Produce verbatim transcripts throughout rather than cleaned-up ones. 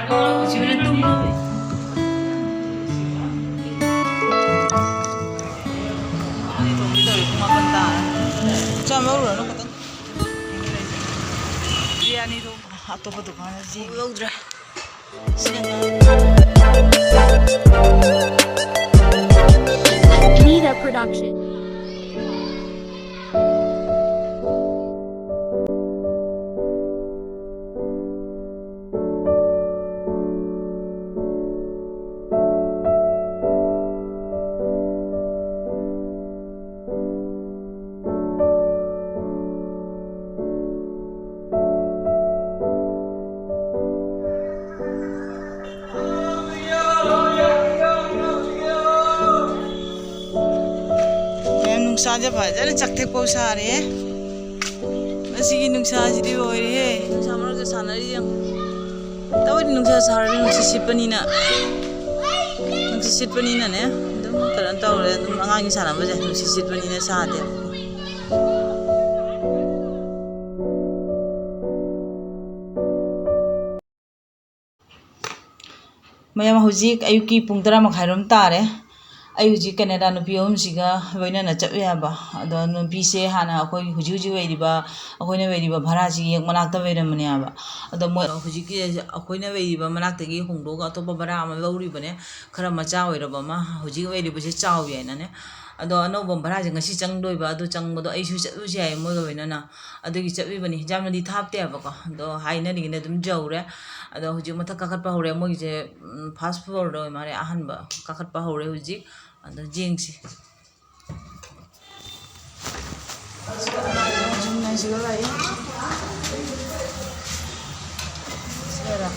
ꯍꯧꯖꯤꯛ ꯍꯣꯔꯦꯟ ꯇꯨꯝꯃꯣ꯫ ꯄꯨꯡ ꯃꯥꯄꯟ ꯇꯥꯔꯦ꯫ ꯆꯥꯝꯃ ꯂꯧꯔꯨꯔꯅꯨ ꯈꯤꯇꯪ꯫ ꯕꯤꯔꯌꯥꯅꯤꯗꯣ ꯑꯇꯣꯞꯄ ꯗꯨꯀꯥꯟꯗ ꯆꯦꯟꯒꯦ꯫ ꯂꯧꯗ꯭ꯔꯦ꯫ Nida Production. ꯃꯌꯥꯝ, ꯅꯨꯡꯁꯥꯁꯦ ꯐꯖꯅ ꯆꯥꯛꯊꯦꯛꯄꯧ ꯁꯥꯔꯦ꯫ ꯃꯁꯤꯒꯤ ꯅꯨꯡꯁꯥꯁꯤꯗꯤ ꯂꯣꯏꯔꯦꯍꯦ꯫ ꯅꯨꯡꯁꯥ ꯃꯔꯛꯇ ꯁꯥꯟꯅꯔꯤ ꯌꯦꯡꯉꯨ꯫ ꯇꯧꯔꯤ ꯅꯨꯡꯁꯥ ꯁꯥꯔꯁꯨ ꯅꯨꯡꯁꯤꯠ ꯁꯤꯠꯄꯅꯤꯅ, ꯅꯨꯡꯁꯤꯠ ꯁꯤꯠꯄꯅꯤꯅꯅꯦ ꯑꯗꯨꯝ ꯀꯩꯅꯣ ꯇꯧꯔꯦ꯫ ꯑꯗꯨꯝ ꯑꯉꯥꯡꯒꯤ ꯁꯥꯟꯅꯕꯁꯦ ꯅꯨꯡꯁꯤꯠ ꯁꯤꯠꯄꯅꯤꯅ ꯁꯥꯗꯦ꯫ ꯃꯌꯥꯝ, ꯍꯧꯖꯤꯛ ꯑꯌꯨꯛꯀꯤ ꯄꯨꯡ ꯇꯔꯥ ꯃꯈꯥꯏꯔꯣꯝ ꯇꯥꯔꯦ꯫ ꯑꯩ ꯍꯧꯖꯤꯛ ꯀꯦꯅꯦꯗꯥ ꯅꯨꯄꯤ ꯑꯍꯨꯝꯁꯤꯒ ꯂꯣꯏꯅꯅ ꯆꯠꯂꯨꯏ ꯍꯥꯏꯕ꯫ ꯑꯗꯣ ꯅꯨꯄꯤꯁꯦ ꯍꯥꯟꯅ ꯑꯩꯈꯣꯏ ꯍꯧꯖꯤꯛ ꯍꯧꯖꯤꯛ ꯂꯩꯔꯤꯕ, ꯑꯩꯈꯣꯏꯅ ꯂꯩꯔꯤꯕ ꯚꯔꯥꯁꯤꯒꯤ ꯍꯦꯛ ꯃꯅꯥꯛꯇ ꯂꯩꯔꯝꯕꯅꯦ ꯍꯥꯏꯕ꯫ ꯑꯗꯣ ꯃꯣꯏ ꯍꯧꯖꯤꯛꯀꯤ ꯑꯩꯈꯣꯏꯅ ꯂꯩꯔꯤꯕ ꯃꯅꯥꯛꯇꯒꯤ ꯍꯣꯡꯗꯣꯛꯑꯒ ꯑꯇꯣꯞꯄ ꯚꯔꯥ ꯑꯃ ꯂꯧꯔꯤꯕꯅꯦ, ꯈꯔ ꯃꯆꯥ ꯑꯣꯏꯔꯕ ꯑꯃ꯫ ꯍꯧꯖꯤꯛ ꯂꯩꯔꯤꯕꯁꯦ ꯆꯥꯎꯏ ꯍꯥꯏꯅꯅꯦ꯫ ꯑꯗꯣ ꯑꯅꯧꯕ ꯚꯔꯥꯁꯦ ꯉꯁꯤ ꯆꯪꯗꯣꯏꯕ꯫ ꯑꯗꯨ ꯆꯪꯕꯗꯣ ꯑꯩꯁꯨ ꯆꯠꯂꯨꯁꯦ ꯍꯥꯏꯌꯦ ꯃꯣꯏꯒ ꯂꯣꯏꯅꯅ꯫ ꯑꯗꯨꯒꯤ ꯆꯠꯂꯤꯕꯅꯤ꯫ ꯌꯥꯝꯅꯗꯤ ꯊꯥꯞꯇꯦꯕꯀꯣ, ꯑꯗꯣ ꯍꯥꯏꯅꯔꯤꯉꯩꯗ ꯑꯗꯨꯝ ꯌꯧꯔꯦ꯫ ꯑꯗꯣ ꯍꯧꯖꯤꯛ ꯃꯊꯛ ꯀꯥꯈꯠꯄ ꯍꯧꯔꯦ꯫ ꯃꯣꯏꯒꯤꯁꯦ, ꯎꯝ, first floor ꯗ ꯑꯣꯏ ꯃꯥꯜꯂꯦ, ꯑꯍꯥꯟꯕ ꯀꯥꯈꯠꯄ ꯍꯧꯔꯦ ꯍꯧꯖꯤꯛ꯫ ꯑꯗꯣ ꯌꯦꯡꯁꯤ꯫ ꯁꯨꯝ ꯉꯥꯏꯁꯤꯒ ꯂꯥꯛꯏ꯫ ꯁꯤꯔꯥ꯫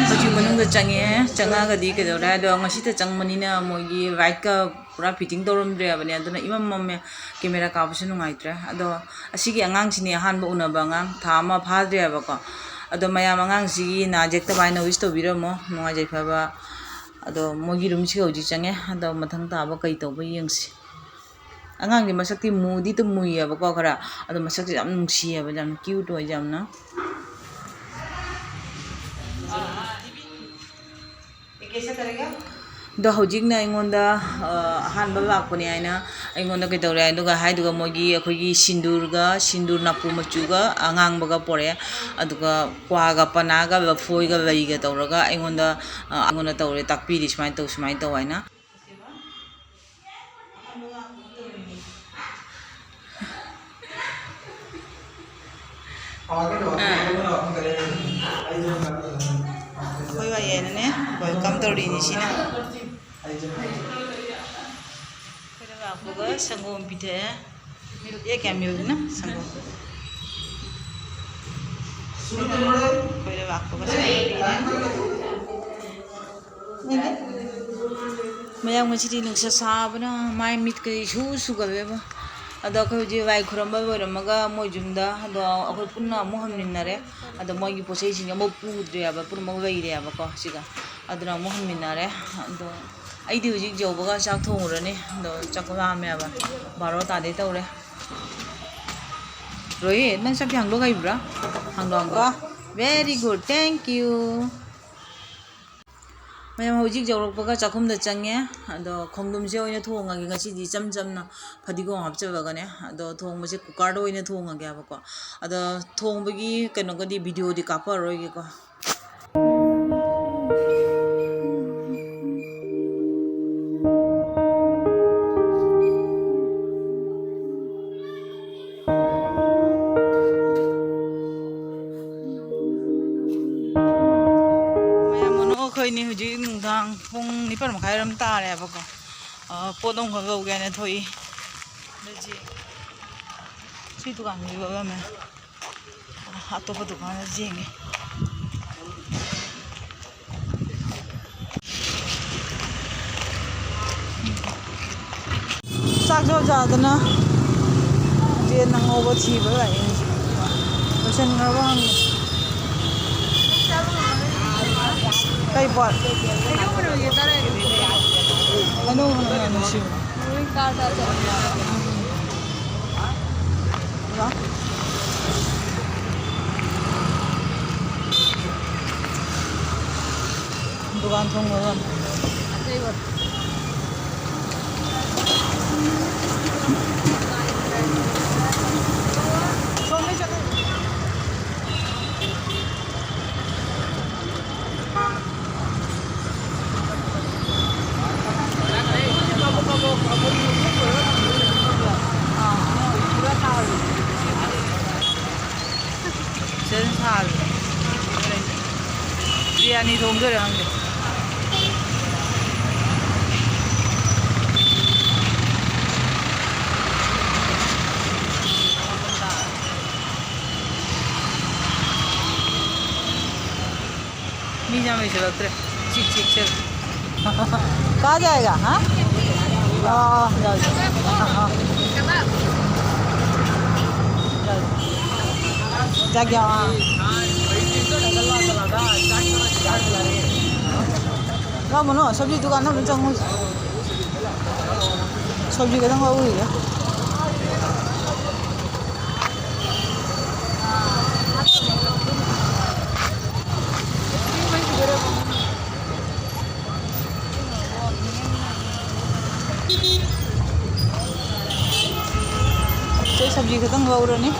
ꯍꯧꯖꯤꯛ ꯃꯅꯨꯡꯗ ꯆꯪꯉꯦ꯫ ꯆꯪꯉꯛꯑꯒꯗꯤ ꯀꯩꯗꯧꯔꯦ ꯍꯥꯏꯗꯣ, ꯉꯁꯤꯇ ꯆꯪꯕꯅꯤꯅ ꯃꯣꯏꯒꯤ light ꯀ ꯄꯨꯔꯥ fitting ꯇꯧꯔꯝꯗ꯭ꯔꯦꯕꯅꯦ, ꯑꯗꯨꯅ ꯏꯃꯝ ꯃꯝꯃꯦ, camera ꯀꯥꯞꯄꯁꯨ ꯅꯨꯡꯉꯥꯏꯇ꯭ꯔꯦ꯫ ꯑꯗꯣ ꯑꯁꯤꯒꯤ ꯑꯉꯥꯡꯁꯤꯅꯦ ꯑꯍꯥꯟꯕ ꯎꯅꯕ ꯑꯉꯥꯡ, ꯊꯥ ꯑꯃ ꯐꯥꯗ꯭ꯔꯤ ꯍꯥꯏꯕꯀꯣ꯫ ꯑꯗꯣ ꯃꯌꯥꯝ ꯑꯉꯥꯡꯁꯤꯒꯤ ꯅꯥꯖꯦꯛꯇ ꯚꯥꯏꯅ wish ꯇꯧꯕꯤꯔꯝꯃꯣ, ꯅꯨꯡꯉꯥꯏ ꯌꯥꯏꯐꯕ꯫ ꯑꯗꯣ ꯃꯣꯏꯒꯤ room ꯁꯤꯒ ꯍꯧꯖꯤꯛ ꯆꯪꯉꯦ, ꯑꯗꯣ ꯃꯊꯪ ꯇꯥꯕ ꯀꯩ ꯇꯧꯕ ꯌꯦꯡꯁꯤ꯫ ꯑꯉꯥꯡꯗꯤ ꯃꯁꯛꯇꯤ ꯃꯨꯗꯤ ꯑꯗꯨꯝ ꯃꯨꯏꯌꯦꯕꯀꯣ ꯈꯔ, ꯑꯗꯣ ꯃꯁꯛꯁꯦ ꯌꯥꯝ ꯅꯨꯡꯁꯤꯌꯦꯕ, ꯌꯥꯝ ꯀ꯭ꯌꯨꯠ ꯑꯣꯏ ꯌꯥꯝꯅ꯫ ꯑꯗꯣ ꯍꯧꯖꯤꯛꯅ ꯑꯩꯉꯣꯟꯗ, ꯑ, ꯑꯍꯥꯟꯕ ꯂꯥꯛꯄꯅꯦ ꯍꯥꯏꯅ ꯑꯩꯉꯣꯟꯗ ꯀꯩꯗꯧꯔꯦ, ꯑꯗꯨꯒ ꯍꯥꯏꯗꯨꯒ ꯃꯣꯏꯒꯤ ꯑꯩꯈꯣꯏꯒꯤ ꯁꯤꯟꯗꯨꯔꯒ, ꯁꯤꯟꯗꯨꯔ ꯅꯥꯄꯨ ꯃꯆꯨꯒ ꯑꯉꯥꯡꯕꯒ ꯄꯣꯔꯛꯑꯦ꯫ ꯑꯗꯨꯒ ꯀ꯭ꯋꯥꯒ ꯄꯅꯥꯒ ꯂꯐꯣꯏꯒ ꯂꯩꯒ ꯇꯧꯔꯒ ꯑꯩꯉꯣꯟꯗ, ꯑ, ꯑꯩꯉꯣꯟꯗ ꯇꯧꯔꯦ, ꯇꯥꯛꯄꯤꯔꯤ, "ꯁꯨꯃꯥꯏꯅ ꯇꯧ, ꯁꯨꯃꯥꯏꯅ ꯇꯧ" ꯍꯥꯏꯅ꯫ ꯑꯥ꯫ ꯑꯩꯈꯣꯏ ꯋꯥꯌꯦꯅꯅꯦ, welcome ꯇꯧꯔꯤꯅꯤ ꯁꯤꯅ꯫ ꯑꯩꯈꯣꯏꯗ ꯂꯥꯛꯄꯒ ꯁꯪꯒꯣꯝ ꯄꯤꯊꯛꯑꯦ꯫ ꯃꯤꯜꯛ ꯑꯦ ꯀꯌꯥ ꯃꯤꯜꯛꯅ ꯁꯪꯒꯣꯝ꯫ ꯑꯩꯈꯣꯏꯗ ꯂꯥꯛꯄꯒ ꯁꯪꯒꯣꯝ ꯄꯤꯔꯦ꯫ ꯃꯌꯥꯝ ꯉꯁꯤꯗꯤ ꯅꯨꯡꯁꯥ ꯁꯥꯕꯅ ꯃꯥꯏ ꯃꯤꯠꯀ ꯏꯁꯨ ꯁꯨꯒꯠꯂꯦꯕ꯫ ꯑꯗꯣ ꯑꯩꯈꯣꯏ ꯍꯧꯖꯤꯛ ꯂꯥꯏ ꯈꯨꯔꯝꯕ ꯂꯣꯏꯔꯝꯃꯒ ꯃꯣꯏ ꯌꯨꯝꯗ, ꯑꯗꯣ ꯑꯩꯈꯣꯏ ꯄꯨꯟꯅ ꯑꯃꯨꯛ ꯍꯟꯃꯤꯟꯅꯔꯦ꯫ ꯑꯗꯣ ꯃꯣꯏꯒꯤ ꯄꯣꯠ ꯆꯩꯁꯤꯡꯁꯦ ꯑꯃꯨꯛ ꯄꯨꯗ꯭ꯔꯦꯕ, ꯄꯨꯝꯅꯃꯛ ꯂꯩꯔꯦꯕꯀꯣ ꯁꯤꯒ꯫ ꯑꯗꯨꯅ ꯑꯃꯨꯛ ꯍꯟꯃꯤꯟꯅꯔꯦ꯫ ꯑꯗꯣ ꯑꯩꯗꯤ ꯍꯧꯖꯤꯛ ꯌꯧꯕꯒ ꯆꯥꯛ ꯊꯣꯡꯉꯨꯔꯅꯤ꯫ ꯑꯗꯣ ꯆꯥꯛ ꯂꯥꯝꯃꯦꯕ, ꯕꯥꯔꯣ ꯇꯥꯗꯩ ꯇꯧꯔꯦ꯫ ꯔꯣꯍꯤꯠ, ꯅꯪ ꯆꯥꯛꯇꯤ ꯍꯥꯡꯗꯣꯛ ꯍꯩꯕ꯭ꯔꯥ? ꯍꯥꯡꯗꯣꯛ, ꯍꯥꯡꯗꯣꯛ꯫ Very good, thank you꯫ ꯃꯌꯥꯝ ꯍꯧꯖꯤꯛ ꯌꯧꯔꯛꯄꯒ ꯆꯥꯛꯈꯨꯝꯗ ꯆꯪꯉꯦ꯫ ꯑꯗꯣ ꯈꯣꯡꯗ꯭ꯔꯨꯝꯁꯦ ꯑꯣꯏꯅ ꯊꯣꯡꯉꯒꯦ ꯉꯁꯤꯗꯤ, ꯏꯆꯝ ꯆꯝꯅ, ꯐꯗꯤꯒꯣꯝ ꯍꯥꯞꯆꯜꯂꯒꯅꯦ꯫ ꯑꯗꯣ ꯊꯣꯡꯕꯁꯦ ꯀꯨꯀꯔꯗ ꯑꯣꯏꯅ ꯊꯣꯡꯉꯒꯦꯕꯀꯣ꯫ ꯑꯗꯣ ꯊꯣꯡꯕꯒꯤ ꯀꯩꯅꯣꯒꯗꯤ, ꯚꯤꯗꯤꯑꯣꯗꯤ ꯀꯥꯞꯄꯔꯣꯏꯒꯦꯀꯣ꯫ ꯃꯌꯥꯝ ꯃꯅꯨꯡ ꯑꯩꯈꯣꯏꯅꯤ ꯍꯧꯖꯤꯛ ꯅꯨꯡꯗꯥꯡ ꯄꯨꯡ ꯅꯤꯄꯥꯜ ꯃꯈꯥꯏ ꯑꯗꯨꯝ ꯇꯥꯔꯦꯕꯀꯣ꯫ ꯑ, ꯄꯣꯠ ꯑꯃꯈꯛ ꯂꯧꯒꯦ ꯍꯥꯏꯅ ꯊꯣꯛꯏ꯫ ꯑꯗꯨ ꯁꯤ ꯗꯨꯀꯥꯟꯁꯤꯁꯨ ꯂꯣꯜꯂꯝꯃꯦ꯫ ꯑꯇꯣꯞꯄ ꯗꯨꯀꯥꯟꯗ ꯌꯦꯡꯒꯦ꯫ ꯆꯥꯛꯁꯨ ꯆꯥꯗꯅ ꯌꯦꯟ ꯑꯉꯧꯕ ꯊꯤꯕ ꯂꯥꯛꯏꯅꯦ꯫ ꯂꯣꯏꯁꯟꯈ꯭ꯔꯕ ꯈꯪꯗꯦ꯫ ꯀꯩ ꯄꯣꯠ? ꯍꯩꯅꯧ ꯃꯅꯝ ꯌꯥꯝ ꯅꯨꯡꯁꯤꯕ꯫ ꯊꯣꯡꯕ ꯂꯣꯟ꯫ ꯑꯇꯩꯕ꯫ ꯁꯤꯗ ꯁꯥꯔꯤ꯫ ꯕꯤꯔꯌꯥꯅꯤ ꯊꯣꯡꯗꯣꯏꯔꯥ ꯈꯪꯗꯦ꯫ ꯃꯤ ꯌꯥꯝ ꯂꯩꯁꯤꯜꯂꯛꯇ꯭ꯔꯦ꯫ ꯆꯤꯛ ꯆꯤꯛ ꯆꯤꯛ꯫ ꯀꯥ ꯖꯥꯏꯒꯥ, ꯍꯥ? ꯑꯣ, ꯌꯥꯎ, ꯌꯥꯎ꯫ ꯑꯥ, ꯑꯥ꯫ ꯌꯥꯎ, ꯌꯥꯎ꯫ ꯆꯥꯛ ꯌꯥꯎ, ꯑꯥ꯫ ꯂꯥꯛꯃꯣꯅꯣ, ꯁꯕꯖꯤ ꯗꯨꯀꯥꯟꯗ ꯑꯝꯇ ꯆꯪꯉꯨꯁꯤ꯫ ꯁꯕꯖꯤ ꯈꯇꯪ ꯂꯧꯔꯨꯈꯤꯒꯦ꯫ ꯑꯇꯩ ꯁꯕꯖꯤ ꯈꯛꯇꯪ ꯂꯧꯔꯅꯤ꯫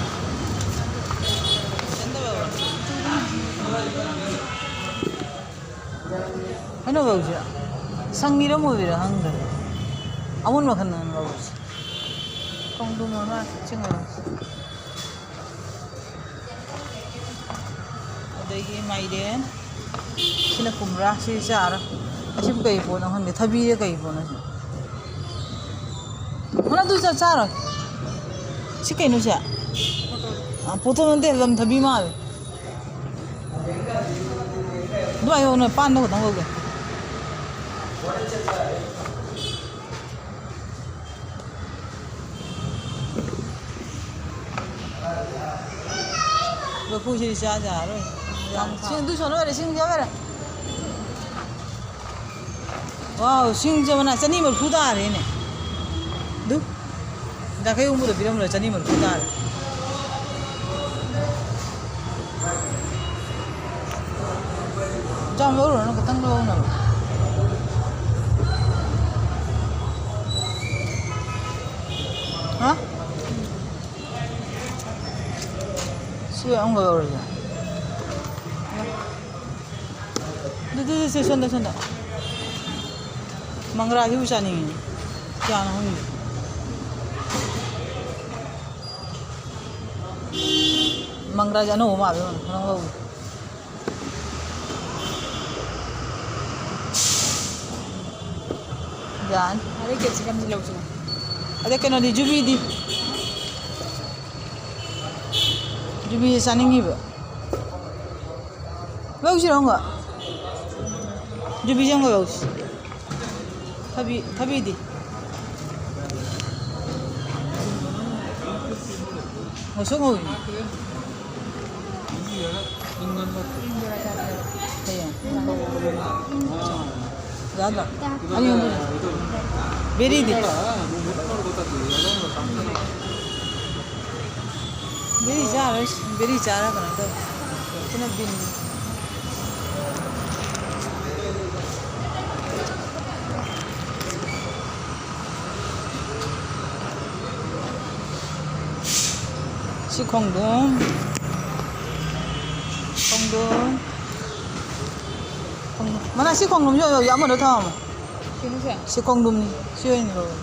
ꯀꯩꯅꯣ ꯂꯧꯁꯤꯔ? ꯁꯪꯉꯤꯔ ꯃꯨꯜꯂꯤꯔ ꯈꯪꯗ꯭ꯔꯦ꯫ ꯑꯃꯨꯟꯕ ꯈꯟ ꯂꯧꯔꯁꯤ꯫ ꯈꯣꯡꯗ꯭ꯔꯨꯝ ꯑꯃ ꯆꯤꯡꯉꯒ꯫ ꯑꯗꯒꯤ ꯃꯥꯏꯔꯦꯟ꯫ ꯁꯤꯅ ꯀꯨꯝꯕ꯭ꯔꯥ? ꯁꯤ ꯆꯥꯔ꯫ ꯑꯁꯤꯕꯨ ꯀꯩ ꯄꯣꯠꯅꯣ ꯈꯪꯗꯦ꯫ ꯊꯕꯤꯔ ꯀꯩ ꯄꯣꯠꯅꯣ ꯁꯤ? ꯍꯣꯏ, ꯑꯗꯨ ꯆꯥ-, ꯆꯥꯔꯣꯏ꯫ ꯁꯤ ꯀꯩꯅꯣ ꯁꯦ? ꯑ, ꯄꯣꯠꯊꯣꯛ ꯅꯠꯇꯦ, ꯂꯝ ꯊꯕꯤ ꯃꯥꯜꯂꯦ꯫ ꯑꯗꯨꯃꯥꯏꯅ ꯌꯣꯟꯅ ꯄꯥꯟꯗꯣ ꯈꯛꯇꯪ ꯂꯧꯒꯦ꯫ ꯂꯐꯨꯁꯤꯗꯤ ꯆꯥ ꯌꯥꯔꯣꯏ꯫ ꯌꯥꯝ ꯁꯤꯡ ꯑꯗꯨ ꯁꯣꯟ ꯂꯣꯏꯔꯦ, ꯁꯤꯡ ꯌꯥꯎ ꯂꯣꯏꯔꯦ꯫ ꯋꯥꯎ, ꯁꯤꯡ ꯆꯥꯕꯅ ꯆꯅꯤ ꯃꯔꯤꯐꯨ ꯇꯥꯔꯦꯅꯦ꯫ ꯑꯗꯨ ꯌꯥꯡꯈꯩ ꯍꯨꯝꯐꯨꯗ ꯄꯤꯔꯝꯕꯗ ꯆꯅꯤ ꯃꯔꯤꯐꯨ ꯇꯥꯔꯦ꯫ ꯌꯥꯝ ꯂꯧꯔꯨꯔꯅꯨ, ꯈꯤꯇꯪ ꯂꯧꯅꯕ꯫ ꯍꯥ? ꯁꯤ ꯑꯃꯒ ꯂꯧꯔꯁꯦ꯫ ꯑꯗꯨ, ꯑꯗꯨ, ꯑꯗꯨ, ꯁꯤ ꯁꯣꯝꯗ, ꯁꯣꯝꯗ꯫ ꯃꯪꯒ꯭ꯔꯥꯁꯤꯕꯨ ꯆꯥꯅꯤꯡꯉꯤ꯫ ꯀꯌꯥꯅꯣ ꯈꯪꯗꯦ꯫ ꯃꯪꯒ꯭ꯔꯥꯁꯦ ꯑꯅꯧꯕ ꯃꯥꯜꯂꯦ, ꯅꯪ ꯂꯧ꯫ ꯌꯥꯅꯤ꯫ ꯑꯗꯩ capsicumꯗꯤ ꯂꯧꯁꯤꯔꯣ? ꯑꯗꯩ ꯀꯩꯅꯣꯗꯤ, ꯖꯨꯕꯤꯗꯤ? ꯖꯨꯕꯤꯁꯦ ꯆꯥꯅꯤꯡꯉꯤꯕ꯫ ꯂꯧꯁꯤꯔꯣ ꯑꯃꯨꯛꯀ? ꯖꯨꯕꯤꯁꯦ ꯑꯃꯨꯛꯀ ꯂꯧꯁꯤ꯫ ꯊꯕꯤ, ꯊꯕꯤꯗꯤ? ꯉꯧꯁꯣꯛ ꯉꯧꯏ꯫ ꯍꯌꯦꯡ꯫ ꯌꯥꯗ꯭ꯔꯣ? ꯑꯅꯤ ꯑꯍꯨꯝ ꯄꯨꯟꯅ꯫ ꯕꯦꯔꯤꯗꯤ? ꯕꯦꯔꯤ ꯆꯥꯔꯣꯏ, ꯕꯦꯔꯤ ꯆꯥꯔ ꯀꯩꯅꯣ ꯇꯧ꯫ ꯁꯤꯅ ꯕꯤꯟ꯫ ꯁꯤ ꯈꯣꯡꯗ꯭ꯔꯨꯝ꯫ ꯈꯣꯡꯗ꯭ꯔꯨꯝ꯫ ꯈꯣꯡꯗ꯭ꯔꯨꯝ꯫ ꯃꯅꯥ ꯁꯤ ꯈꯣꯡꯗ꯭ꯔꯨꯝꯁꯤ ꯑꯣꯏ-, ꯑꯣꯏ-, ꯑꯃꯗꯣ ꯊꯝꯃꯝꯃꯣ꯫ ꯁꯤ ꯈꯣꯡꯗ꯭ꯔꯨꯝꯅꯤ꯫ ꯁꯤ ꯑꯣꯏꯅ ꯂꯧꯔꯣ꯫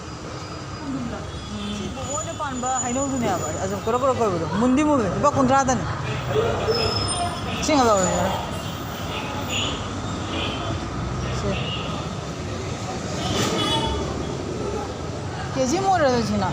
ꯁꯤ ꯕꯣꯕꯣ ꯍꯣꯏꯅ ꯄꯥꯟꯕ ꯍꯩꯅꯧꯗꯨꯅꯦꯕ꯫ ꯑꯗꯨꯝ ꯀꯣꯔꯣꯛ ꯀꯣꯔꯣꯛ ꯀꯣꯏꯕꯗꯣ꯫ ꯃꯨꯟꯗꯤ ꯃꯨꯜꯂꯦ꯫ ꯂꯨꯄꯥ ꯀꯨꯟꯊ꯭ꯔꯥꯗꯅꯤ꯫ ꯁꯤ ꯉꯥꯛ ꯂꯧꯔꯒꯦ꯫ ꯁꯦ꯫ ꯀꯦ ꯖꯤ ꯑꯃ ꯑꯣꯏꯔꯁꯨ ꯁꯤꯅ꯫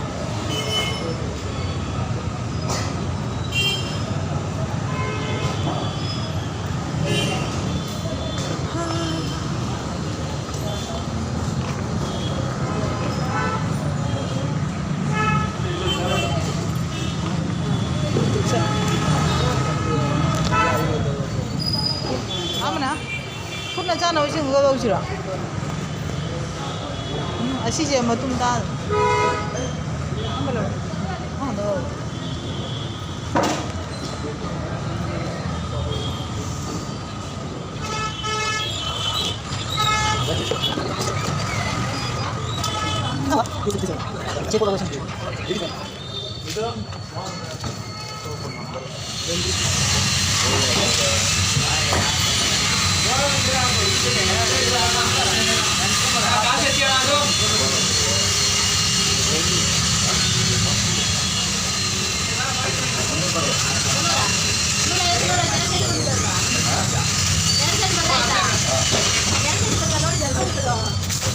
ꯑꯃꯅ ꯈꯨꯠꯅ ꯆꯥꯅꯕ ꯁꯤꯡꯗꯨꯒ ꯂꯧꯁꯤꯔꯣ? ꯎꯝ, ꯑꯁꯤꯁꯦ ꯃꯇꯨꯝ ꯇꯥ-, ꯑꯃ ꯂꯧ-, ꯑꯃꯗ ꯂꯧ-,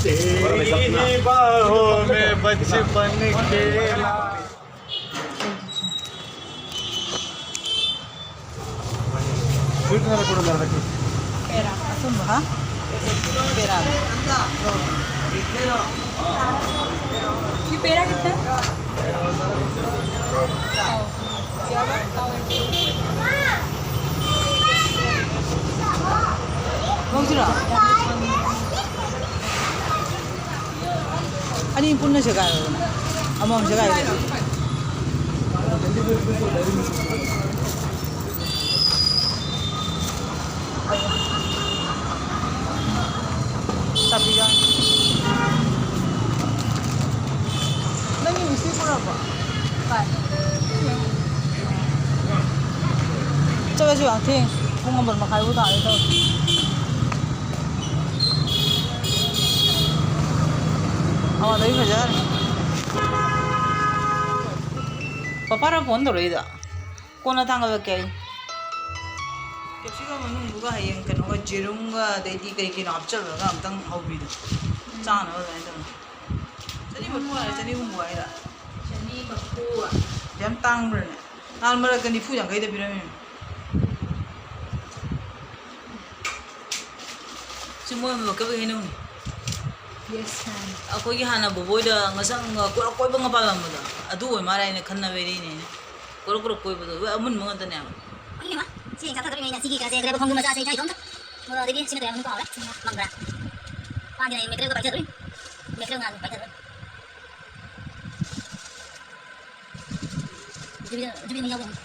तेरी ही बाहों में बचपन खेला। Pera, asunto, ha? Pera. ये पेड़ा कितना है? ꯂꯧꯁꯤꯔꯣ? ꯑꯅꯤ ꯄꯨꯟꯅ ꯁꯦꯒꯥꯏꯔꯣꯗꯅ꯫ ꯑꯃꯃꯝ ꯁꯦꯒꯥꯏꯔꯣ꯫ ꯆꯥꯕꯤꯌꯣ꯫ ꯅꯪꯒꯤ ꯃꯤꯁꯇꯤ ꯄꯨꯔꯛꯄ꯭ꯔꯣ? ꯀꯥꯏ? ꯆꯠꯂꯁꯤ ꯌꯥꯝ ꯊꯦꯡ꯫ ꯄꯨꯡ ꯑꯃ ꯃꯈꯥꯏꯕꯨ ꯇꯥꯔꯦ ꯇꯧꯔꯦ꯫ ꯑꯋꯥꯗꯒꯤ ꯐꯖꯔꯦ꯫ ꯄꯄꯥꯔ ꯐꯣꯟ ꯇꯧꯔꯛꯏꯗꯣ? ꯀꯣꯟꯅ ꯊꯥꯡꯒꯠꯂꯛꯀꯦ ꯑꯩ꯫ ꯀꯦꯞꯁꯤꯀꯝ ꯃꯅꯨꯡꯗꯨꯒ ꯍꯌꯦꯡ ꯀꯩꯅꯣꯒ ꯖꯦꯔꯨꯝꯒ ꯑꯗꯩꯗꯤ ꯀꯩ ꯀꯩꯅꯣ ꯍꯥꯞꯆꯜꯂꯒ ꯑꯝꯇꯪ ꯍꯧꯕꯤꯗꯣ꯫ ꯎꯝ꯫ ꯆꯥꯅꯕ ꯑꯗꯨꯃꯥꯏꯅ ꯇꯧꯔꯣ꯫ ꯆꯅꯤ ꯃꯔꯐꯨ ꯍꯥꯏꯔ ꯆꯅꯤ ꯍꯨꯝꯐꯨ ꯍꯥꯏꯔ? ꯆꯅꯤ ꯃꯔꯐꯨ꯫ ꯌꯥꯝ ꯇꯥꯡꯕ꯭ꯔꯅꯦ? ꯅꯍꯥꯟ ꯃꯔꯛꯇ ꯅꯤꯐꯨ ꯌꯥꯡꯈꯩꯗ ꯄꯤꯔꯝꯃꯤꯅꯦ꯫ ꯁꯤ ꯃꯣꯏ ꯂꯣꯀꯦꯜꯒꯤ ꯍꯩꯅꯧꯅꯤ꯫ Yes, ma'am. ꯑꯩꯈꯣꯏꯒꯤ ꯍꯥꯟꯅ ꯕꯣꯕꯣꯏꯗ ꯉꯁꯪ ꯀꯣꯏꯔꯞ ꯀꯣꯏꯕ ꯉꯄꯥꯜ ꯂꯝꯕꯗꯣ, ꯑꯗꯨ ꯑꯣꯏ ꯃꯥꯜꯂꯦ ꯍꯥꯏꯅ ꯈꯟꯅꯕꯩꯗꯤꯅꯦ꯫ ꯀꯣꯏꯔꯞ ꯀꯣꯏꯔꯞ ꯀꯣꯏꯕꯗꯣ, ꯂꯣꯏ ꯑꯃꯨꯟꯕ ꯉꯥꯛꯇꯅꯦꯕ꯫ ꯏꯃꯥ, ꯁꯤ ꯌꯦꯡ ꯆꯥꯊꯗꯣꯔꯤꯉꯩꯗ ꯁꯤꯒꯤ ꯀꯩꯅꯣꯁꯦ ꯒ꯭ꯔꯦꯞ ꯈꯣꯡꯗ꯭ꯔꯨꯝ ꯃꯆꯥꯁꯦ ꯏꯆꯥ ꯏꯇꯣꯝꯇ꯫ ꯑꯗꯒꯤ ꯁꯤꯅ ꯀꯌꯥ ꯃꯅꯨꯡ ꯀꯥꯎꯔꯦ꯫ ꯃꯪꯒ꯭ꯔꯥ꯫ ꯄꯥꯟꯒꯤꯅ ꯑꯩ ꯃꯦꯀ꯭ꯔꯦꯜꯒ ꯄꯥꯏꯖꯗꯣꯔꯤ꯫ ꯃꯦꯀ꯭ꯔꯦꯜ ꯉꯥ ꯄꯥꯏꯖꯗꯣꯔꯤ꯫ ꯖꯨꯕꯤꯗ, ꯖꯨꯕꯤꯗ ꯃꯤ ꯌꯥꯎꯕ ꯌꯦꯡꯉꯨ꯫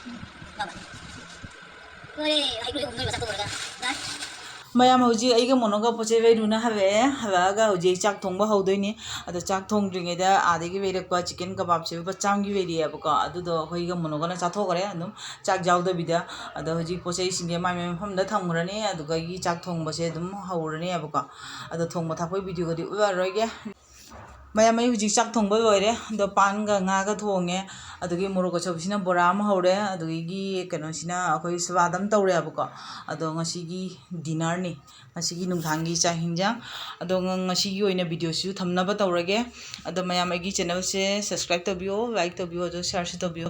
ꯎꯝ, ꯌꯥꯎꯕ꯫ ꯂꯣꯏꯔꯦ, ꯍꯩꯀ꯭ꯔꯨ ꯍꯩꯀ꯭ꯔꯨ ꯂꯣꯏ ꯆꯥꯊꯣꯛꯎꯔꯒ꯫ ꯌꯥꯔꯦ꯫ ꯃꯌꯥꯝ, ꯍꯧꯖꯤꯛ ꯑꯩꯒ ꯃꯣꯅꯣꯒ ꯄꯣꯠ ꯆꯩ ꯂꯩꯔꯨꯅ ꯍꯜꯂꯛꯑꯦ꯫ ꯍꯜꯂꯛꯑꯒ ꯍꯧꯖꯤꯛ ꯆꯥꯛ ꯊꯣꯡꯕ ꯍꯧꯗꯣꯏꯅꯤ꯫ ꯑꯗꯣ ꯆꯥꯛ ꯊꯣꯡꯗ꯭ꯔꯤꯉꯩꯗ ꯑꯥꯗꯒꯤ ꯂꯩꯔꯛꯄ ꯆꯤꯀꯟ ꯀꯕꯥꯞꯁꯦ ꯂꯨꯄꯥ ꯆꯥꯝꯒꯤ ꯂꯩꯔꯛꯑꯦꯕꯀꯣ꯫ ꯑꯗꯨꯗꯣ ꯑꯩꯈꯣꯏꯒ ꯃꯣꯅꯣꯒꯅ ꯆꯥꯊꯣꯛꯈ꯭ꯔꯦ ꯑꯗꯨꯝ ꯆꯥꯛ ꯌꯥꯎꯗꯕꯤꯗ꯫ ꯑꯗꯣ ꯍꯧꯖꯤꯛ ꯄꯣꯠ ꯆꯩꯁꯤꯡꯁꯦ ꯃꯥꯏ ꯃꯥꯏ ꯃꯐꯝꯗ ꯊꯝꯈ꯭ꯔꯅꯤ꯫ ꯑꯗꯨꯗꯒꯤ ꯆꯥꯛ ꯊꯣꯡꯕꯁꯦ ꯑꯗꯨꯝ ꯍꯧꯔꯅꯦꯕꯀꯣ꯫ ꯑꯗꯣ ꯊꯣꯡꯕ ꯊꯥꯛꯄꯒꯤ ꯚꯤꯗꯤꯑꯣꯒꯗꯤ ꯎꯠꯂꯔꯣꯏꯒꯦ꯫ ꯃꯌꯥꯝ, ꯑꯩ ꯍꯧꯖꯤꯛ ꯆꯥꯛ ꯊꯣꯡꯕ ꯂꯣꯏꯔꯦ꯫ ꯑꯗꯣ ꯄꯥꯟꯒ ꯉꯥꯒ ꯊꯣꯡꯉꯦ꯫ ꯑꯗꯨꯗꯒꯤ ꯃꯣꯔꯣꯛ ꯑꯆꯧꯕꯁꯤꯅ ꯕꯣꯔꯥ ꯑꯃ ꯍꯧꯔꯦ꯫ ꯑꯗꯨꯗꯒꯤ ꯀꯩꯅꯣꯁꯤꯅ ꯑꯩꯈꯣꯏ ꯁꯂꯥꯗ ꯑꯃ ꯇꯧꯔꯦꯕꯀꯣ꯫ ꯑꯗꯣ ꯉꯁꯤꯒꯤ ꯗꯤꯅꯔꯅꯤ, ꯉꯁꯤꯒꯤ ꯅꯨꯡꯗꯥꯡꯒꯤ ꯆꯥꯛ ꯍꯤꯟꯖꯥꯡ꯫ ꯑꯗꯣ ꯉ-, ꯉꯁꯤꯒꯤ ꯑꯣꯏꯅ ꯚꯤꯗꯤꯑꯣꯁꯤꯁꯨ ꯊꯝꯅꯕ ꯇꯧꯔꯒꯦ꯫ ꯑꯗꯣ ꯃꯌꯥꯝ, ꯑꯩꯒꯤ ꯆꯦꯅꯦꯜꯁꯦ ꯁꯕꯁꯀ꯭ꯔꯥꯏꯕ ꯇꯧꯕꯤꯌꯣ, ꯂꯥꯏꯛ ꯇꯧꯕꯤꯌꯣ, ꯑꯗꯣ ꯁꯤꯌꯥꯔꯁꯨ ꯇꯧꯕꯤꯌꯣ꯫